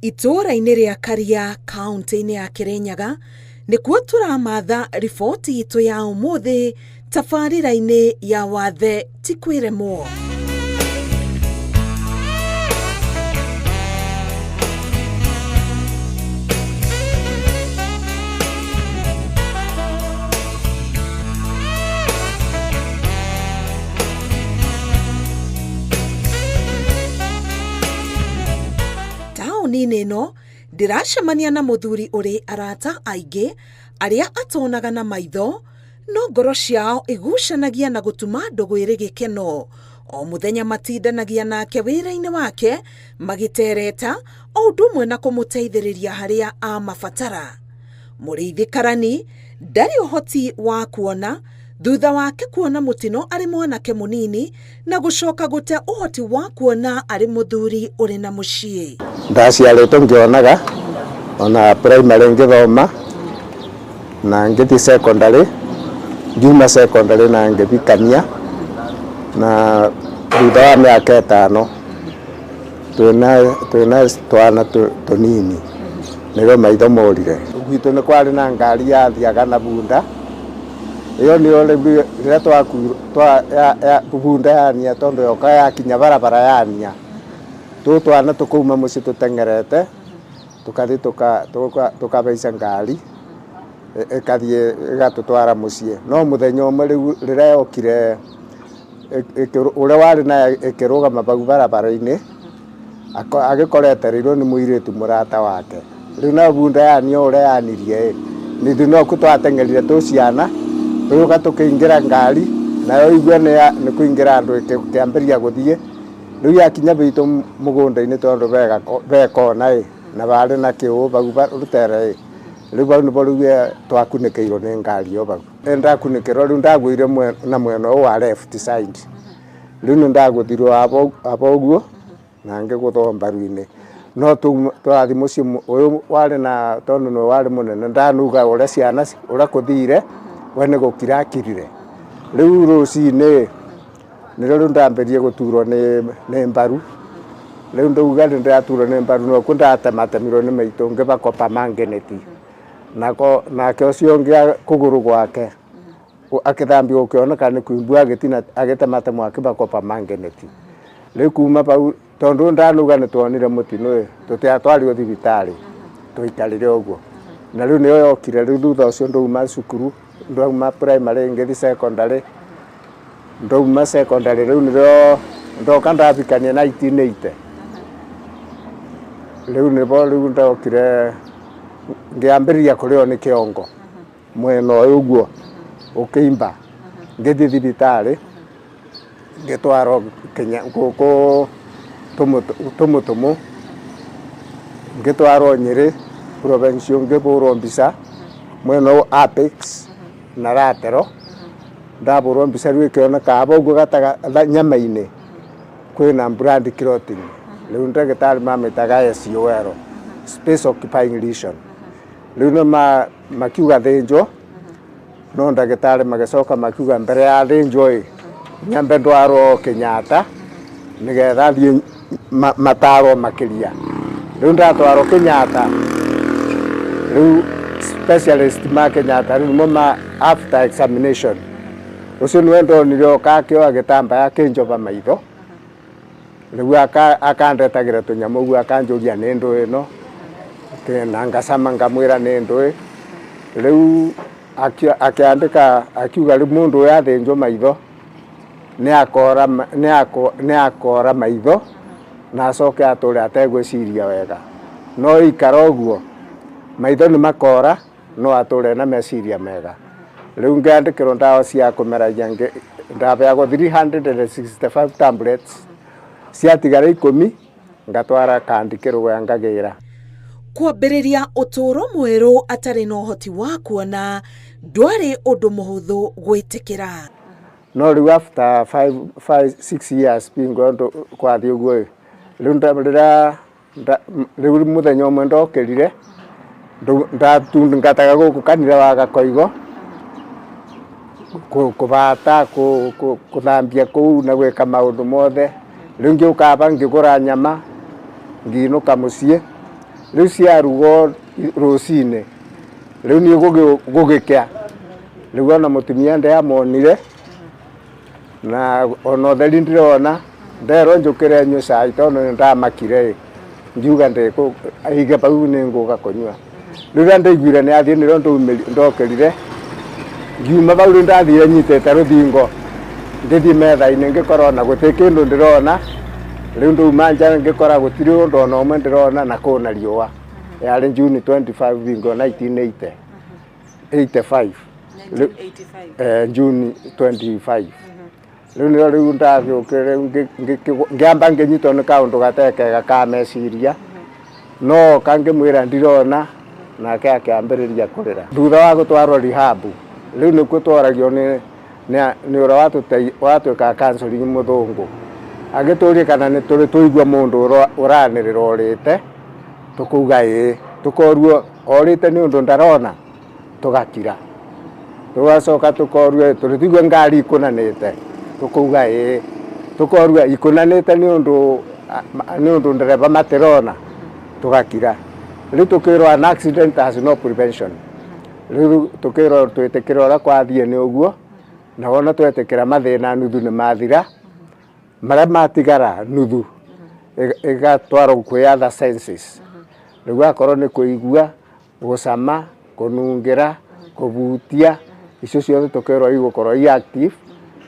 Itũũra-inĩ rĩa Karia kaunti-inĩ ya Kirinyaga nĩkuo tũramatha riboti itũ ya ũmũthĩ tabarĩra-inĩ ya wathe ti kwĩremwo. Taũni-inĩ ĩno ndĩracemania na mũthuri ũrĩ arata aingĩ arĩa atonaga na maitho no ngoro ciao igucanagia na gũtuma ndũgũ ĩrĩ gĩkeno. O mũthenya matindanagia nake wĩra-inĩ wake magĩtereta o ũndũ ũmwe na kũmũteithĩrĩria harĩa amabatara. Mũrĩithi Karani ndarĩ ũhoti wa kuona thutha wake kuona mũtino arĩ mwanake mũnini na gũcoka gũte ũhoti wa kuona arĩ mũthuri ũrĩ na mũciĩ. Ndaciarĩtwo ngĩonaga ona primary ngĩthoma na ngĩthiĩ secondary, ngiuma secondary na ngĩthikania na thutha wa mĩaka ĩtano twĩna twana tũnini nĩrĩo maitho morire. Gwitũ nĩ kwarĩ na ngari yathiaga na bunda, ĩyo nĩyo rĩu rĩrĩa bunda yania tondũ yoka yakinya barabara yania, tũũ twana tũkauma mũciĩ tũteng'erete tũkathiĩ tũkabaica ngari ĩkathiĩ ĩgatũtwara mũciĩ. No mũthenya ũmwe rĩu rĩrĩa yokire ũrĩa warĩ nayo ĩkĩrũgama bau barabara-inĩ agĩkora etereirwo nĩ mũirĩtu mũrata wake. Rĩu nayo bunda yania ũrĩa yanirie ĩ, nithuĩ no kuo twateng'erire twĩ ciana tũgĩũka tũkĩingĩra ngari nayo igua nĩ kũingĩra andũ ĩkĩambĩrĩria gũthiĩ. Rĩu yakinya gwitũ mũgũnda-inĩ tondũ be kona ĩ na barĩ na kĩũũ bau rũtere ĩ, rĩu bau nĩbo rĩu twakunĩkĩirwo nĩ ngari ĩyo bau. Ndakunĩkĩrwo rĩu ndagũire na mwena ũyũ wa left side, rĩu nĩ ndagũthirwo abo ũguo na ngĩgũthwo mbaru-inĩ. No tũrathiĩ mũciĩ ũyũ warĩ na tondũ nĩwe warĩ mũnene ndanuga ũrĩa ciana ũrĩa kũthire we nĩ gũkira akirire. Rĩu rũcinĩ nĩrĩo rĩu ndambĩrĩrie gũturwo nĩ mbaru, rĩu ndauga nĩ ndĩraturwo nĩ mbaru nokuo ndatematemirwo nĩ maitũ ngĩbakwo permanganate. Nake ũcio ũngĩ kũgũrũ gwake akĩthambio gũkĩoneka nĩ kũimbu agĩtina agĩtematemwo akĩbakwo permanganate. Rĩu kuma bau tondũ ndanuga nĩ tuonire mũtino ĩ, tũtiatwarirwo thibitarĩ twaikarire ũguo. Na rĩu nĩyo yokire rĩu thutha ũcio ndauma cukuru, ndauma primary ngĩthiĩ secondary, ndauma secondary rĩu nĩrĩo ndoka ndabikania 1980. Rĩu nĩbo rĩu ndokire ngĩambĩrĩria kũrĩo nĩ kĩongo mwena ũyũ ũguo ũkĩimba, ngĩthiĩ thibitarĩ ngĩtwarwo gũkũ Tũmũtũmũ, ngĩtwarwo Nyĩrĩ provincial ngĩbũrwo mbica mwena ũyũ apex na lateral, ndabũrwo mbica rĩu ĩkĩoneka aba ũguo nyama-inĩ kwĩna blood clotting, rĩu ndagĩtarĩ mamĩtaga SOL, space occupying lesion. Rĩu nĩ makiuga thĩnjwo, no ndagĩtarĩ magĩcoka makiuga mbere ya thĩnjwo ĩ, nyambe ndwarwo Kenyatta nĩgetha thiĩ matarwo makĩria. Rĩu ndatwarwo Kenyatta, rĩu specialist ma Kenyatta rĩu nĩmo ma after examination, ũcio nĩwe ndonire oka akĩoya gĩtambaya akĩnjoba maitho, rĩu akandetagĩra tũnyamũ ũguo akanjũria nĩ ndũĩ ĩno, na ngacama ngamwĩra nĩ ndũĩ. Rĩu akĩandĩka akiuga rĩu mũndũ ũyũ athĩnjwo maitho nĩ akora maitho na acoke atũre ategwĩciria wega. No ikara ũguo maitho nĩ makora no atũre na meciria mega. Rĩu ngĩandĩkĩrwo ndawa cia kũmeragia, ndaheagwo 365 tablets, ciatigara ikũmi ngatwara kandi kĩrũgũya ngagĩra. Kwambĩrĩria ũtũũro mwerũ atarĩ na ũhoti wa kuona ndwarĩ ũndũ mũhũthũ gwĩtĩkĩra. No rĩu after 5, 5, 6 years bingo kwathiĩ ũguo ĩ, rĩu rĩrĩa rĩu mũthenya ũmwe ndokĩrire ndatungataga gũkũ kanitha wa Gakoigo kũbata kũthambia kũu na gwĩka maũndũ mothe. Rĩu ngĩũka aba ngĩgũra nyama ngĩinũka mũciĩ. Rĩu ciarugwo rũcinĩ, rĩu niĩ gũgĩkĩa, rĩu ona mũtumia ndiamonire na ona ũtheri ndirona, nderwo njũkĩre nyue cai tondũ nĩ ndamakire ĩ, ngiuga ndĩkũ bau nĩ ngũka kũnyua. Rĩrĩa ndaiguire nĩ athiĩ nĩrĩo ndokĩrire, ngiuma bau rĩu ndathire nyitĩte rũthingo, ngĩthiĩ metha-inĩ ngĩkora ona gũtirĩ kĩndũ ndĩrona, rĩu ndauma nja ngĩkora gũtirĩ ũndũ ona ũmwe ndĩrona na kũna riũa. Yarĩ June 25 bingo 1980 85. June 25. Rĩu nĩrĩo rĩu ndagĩũkĩrire ngĩamba ngĩnyitwo nĩ kaũndũ gatarĩ kega ka meciria, no kangĩmwĩra ndirona, nake akĩambĩrĩria kũrĩra. Thutha wa gũtwarwo rehab, rĩu nĩkuo twaragio nĩ ũrĩa watuĩkaga counseling mũthũngũ, agĩtũria kana nĩ tũrĩ twaigua mũndũ ũranĩrĩra orĩte, tũkauga ĩĩ, tũkoruo orĩte nĩ ũndũ ndarona, tũgakira. Tũgacoka tũkoruo tũrĩ twaigua ngari ikũnanĩte, tũkauga ĩĩ, tũkoruo ikũnanĩte nĩ ũndũ ndereba matirona, tũgakira. Rĩu tũkĩrwo an accident has no prevention. Rĩu tũkĩrwo twĩtĩkĩre ũrĩa kwathiĩ nĩ ũguo, na wona twetĩkĩra mathĩna nuthu nĩ mathira, marĩa matigara nuthu ĩgatwarwo kwĩ other senses. Rĩu akorwo nĩ kũigua, gũcama, kũnungĩra, kũbutia, icio ciothe tũkĩrwo igũkorwo i active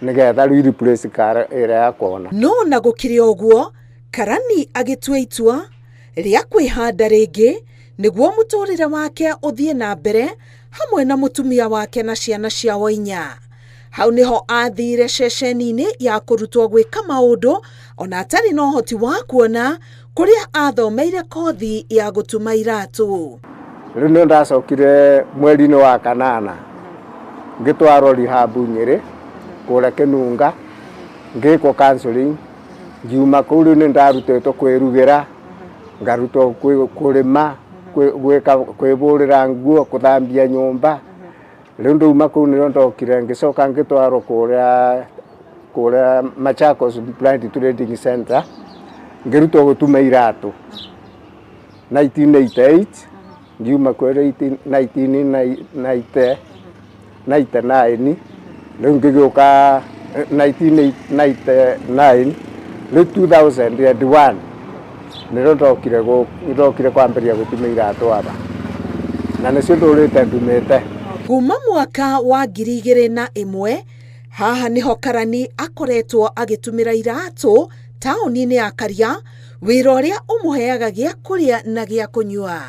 nĩgetha rĩu replace kara ĩrĩa ya kuona. No na gũkĩrĩ ũguo, Karani agĩtua itua rĩa kwĩhanda rĩngĩ nĩguo mũtũrĩre wake ũthiĩ na mbere hamwe na mũtumia wake na ciana ciao inya. Hau nĩho athire ceceni-inĩ ya kũrutwo gwĩka maũndũ ona atarĩ na ũhoti wa kuona, kũrĩa athomeire kothi ya gũtuma iratũ. Rĩu nĩ ndacokire mweri-inĩ wa kanana ngĩtwarwo rehab Nyĩrĩ kũrĩa Kĩnunga, ngĩkwo counseling, ngiuma kũu rĩu nĩ ndarutĩtwo kwĩrugĩra, ngarutwo kũrĩma, kwĩhũrĩra nguo, kũthambia nyũmba. Rĩu ndauma kũu nĩrĩo ndokire ngĩcoka ngĩtwarwo kũrĩa Machakos Blind Trading Center, ngĩrutwo gũtuma iratũ 1988, ngiuma kuo 1999, rĩu ngĩgĩũka 1999, rĩu 2001 nĩrĩo ndokire kwambĩrĩria gũtuma iratũ aba, na nĩcio ndũrĩte ndumĩte. Kuma mwaka wa 2001 haha nĩho Karani akoretwo agĩtumĩra iratũ taũni-inĩ ya Karia, wĩra ũrĩa ũmũheaga gĩa kũrĩa na gĩa kũnyua.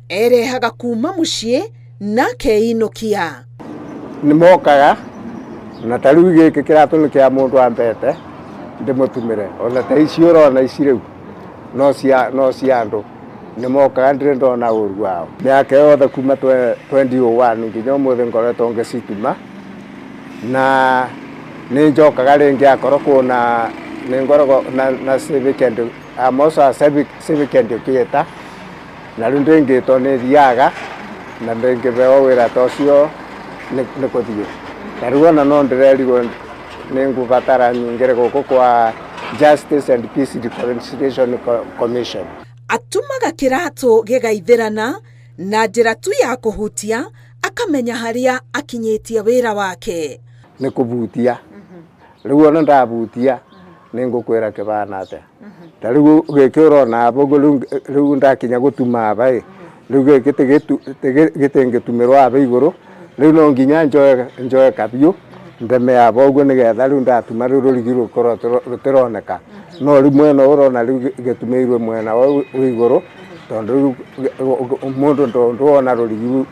Erehaga kuma mũciĩ na akeinũkia. Nĩ mokaga na ta rĩu gĩkĩ kĩratũ nĩ kĩa mũndũ ambete ndĩmũtumĩre, ona ta ici ũrona ici rĩu no cia andũ, nĩ mokaga ndirĩ ndona ũru wao. Mĩaka yothe kuma 2001 nginya ũmũthĩ ngoretwo ngĩcituma, na nĩ njokaga rĩngĩ akorwo kwĩna nĩ ngoragwo na civic and I'm also a civic educator, na rĩu ndĩngĩtwo nĩ thiaga na ndĩngĩheo wĩra ta ũcio nĩ kũthiĩ. Na rĩu ona no ndĩrerirwo nĩ ngũbatara nyingĩre gũkũ kwa Justice and Peace Reconciliation Commission. Atumaga kĩratũ gĩgaithĩrana na njĩra tu ya kũhutia, akamenya harĩa akinyĩtie wĩra wake. Nĩ kũbutia. Rĩu ona ndabutia nĩ ngũkwĩra kĩbana atĩa. Ta rĩu gĩkĩ ũrona aba ũguo rĩu ndakinya gũtuma aba ĩ, rĩu gĩkĩ gĩtingĩtumĩrwo aba igũrũ, rĩu no nginya njoe kabiũ ndeme aba ũguo nĩgetha rĩu ndatuma rĩu rũrigi rũkorwo rũtironeka. No rĩu mwena ũyũ ũrona rĩu gĩtumĩirwo mwena ũyũ wĩ igũrũ, tondũ rĩu mũndũ ndwona rũrigi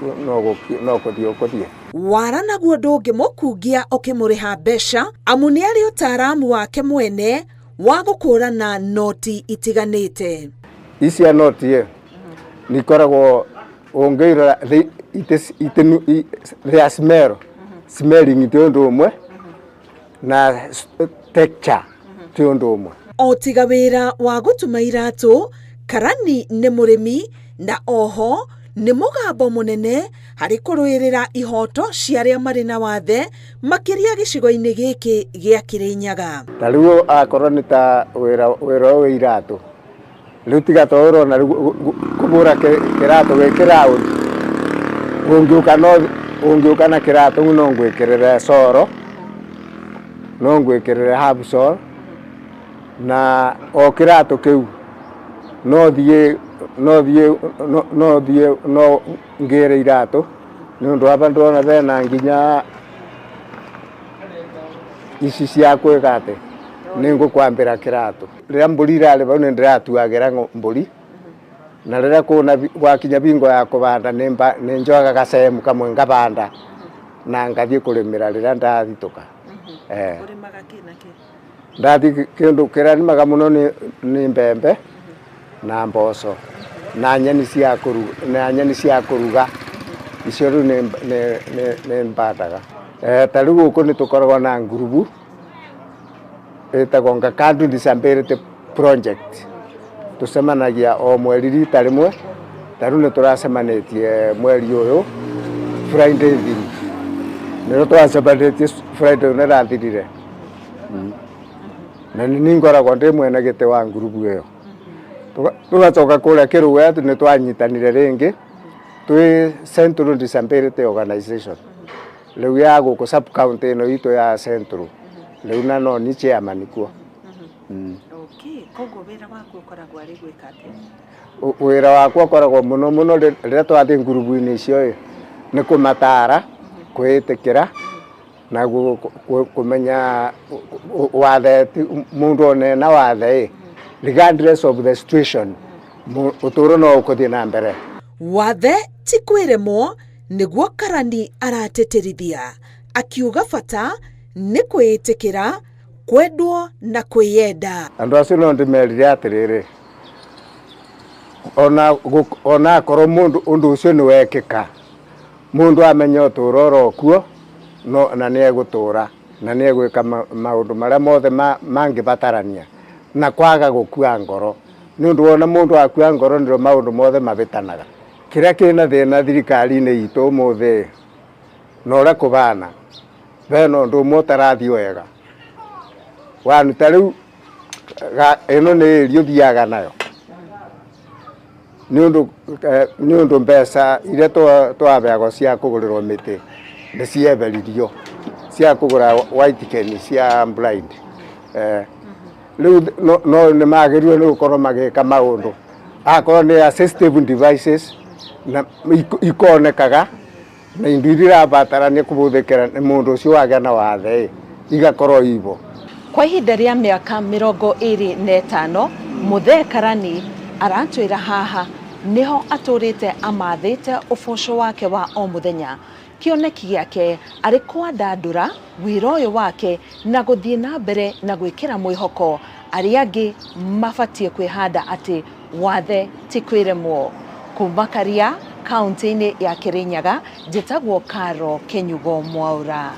no kũthiĩ ũkũthiĩ. Wara naguo ndũngĩmũkungia ũkĩmũrĩha mbeca, amu nĩ arĩ ũtaaramu wake mwene wa gũkũrana noti itiganĩte. Ici noti ĩ, nĩ ikoragwo ũngĩirora, they are smell, smelling ti ũndũ ũmwe na texture ti ũndũ ũmwe. O tiga wĩra wa gũtuma iratũ, Karani nĩ mũrĩmi na oho nĩ mũgambo mũnene harĩ kũrũĩrĩra ihoto cia arĩa marĩ na wathe makĩria gĩcigo-inĩ gĩkĩ gĩa Kĩrĩnyaga. Ta rĩu akorwo nĩ ta wĩra ũyũ wa iratũ, Rĩu tiga to ũrona rĩu kũbũra kĩratũ gĩkĩ round, ũngĩũka no ũngĩũka na kĩratũ no ngwĩkĩrĩre sole, no ngwĩkĩrĩre half sole, na o kĩratũ kĩu no thiĩ no thiĩ no thiĩ no ngĩre iratũ nĩ ũndũ aba ndĩrona bena nginya ici cia kwĩka atĩ nĩ ngũkwambĩra kĩratũ. Rĩrĩa mbũri irarĩ bau nĩ ndĩratuagĩra mbũri, na rĩrĩa kũna gwakinya bingo ya kũbanda nĩ njoyaga gacehemu kamwe ngabanda na ngathiĩ kũrĩmĩra rĩrĩa ndathitũka. Ũrĩmaga kĩ na kĩ? Ndathi kĩndũ kĩrĩa nĩmaga mũno nĩ mbembe na mboco na nyeni cia kũruga, na nyeni cia kũruga icio rĩu nĩ mbandaga. Ta rĩu gũkũ nĩ tũkoragwo na ngurubu ĩtagwo Ngakandu Disability Project, tũcemanagia o mweri rita rĩmwe. Ta rĩu nĩ tũracemanĩtie mweri ũyũ Friday thiru, nĩrĩo tũracemanĩtie Friday nĩ ĩrathirire, na nĩ niĩ ngoragwo ndĩ mwene gĩtĩ wa ngurubu ĩyo. Tũgacoka kũrĩa Kĩrũe nĩ twanyitanire rĩngĩ twĩ Central Disability Organization, rĩu ya gũkũ sub county ĩno itũ ya Central, rĩu na no ni chairman kuo. Okay, koguo wĩra waku ũkoragwo arĩ gwĩka atĩa? Wĩra wakwa ũkoragwo mũno mũno rĩrĩa twathiĩ ngurubu-inĩ icio ĩ nĩ kũmatara kwĩĩtĩkĩra na kũmenya wathe mũndũ one na wathe ĩ regardless of the situation ũtũũro no ũkũthiĩ na mbere. Wathe ti kwĩremwo nĩguo Karani aratĩtĩrithia, akiuga bata nĩ kwĩĩtĩkĩra, kwendwo na kwĩyenda. Andũ acio no ndĩmerire atĩrĩrĩ, ona akorwo mũndũ ũndũ ũcio nĩ wekĩka, mũndũ amenya ũtũũro oro kuo no na nĩ egũtũra na nĩ egwĩka maũndũ marĩa mothe mangĩbatarania na kwaga gũkua ngoro, nĩ ũndũ wona mũndũ akua ngoro nĩrĩo maũndũ mothe mabĩtanaga. Kĩrĩa kĩna thĩna thirikari-inĩ itũ ũmũthĩ na ũrĩa kũbana, bena ũndũ ũmwe ũtarathiĩ wega. Wanu ta rĩu ĩno nĩ ĩri ũthiaga nayo nĩ ũndũ mbeca iria twabeagwo cia kũgũrĩrwo mĩtĩ nĩ cieberirio cia kũgũra white cane cia blind. Rĩu no nĩ magĩrĩirwo nĩ gũkorwo magĩka maũndũ akorwo nĩ assistive devices na ikonekaga na indo iria irabatarania kũhũthĩkĩra nĩ mũndũ ũcio wagĩa na wathe igakorwo ibo. Kwa ihinda rĩa mĩaka 25 Mũthee Karani aratwĩra haha nĩho atũrĩte amathĩte ũboco wake wa o mũthenya. Kĩoneki gĩake arĩ kwandandũra wĩra ũyũ wake na gũthiĩ na mbere na gwĩkĩra mwĩhoko arĩa angĩ mabatiĩ kwĩhanda atĩ wathe ti kwĩremwo. Kuma Karia kaunti-inĩ ya Kirinyaga, njĩtagwo Caro Kĩnyugo Mwaura.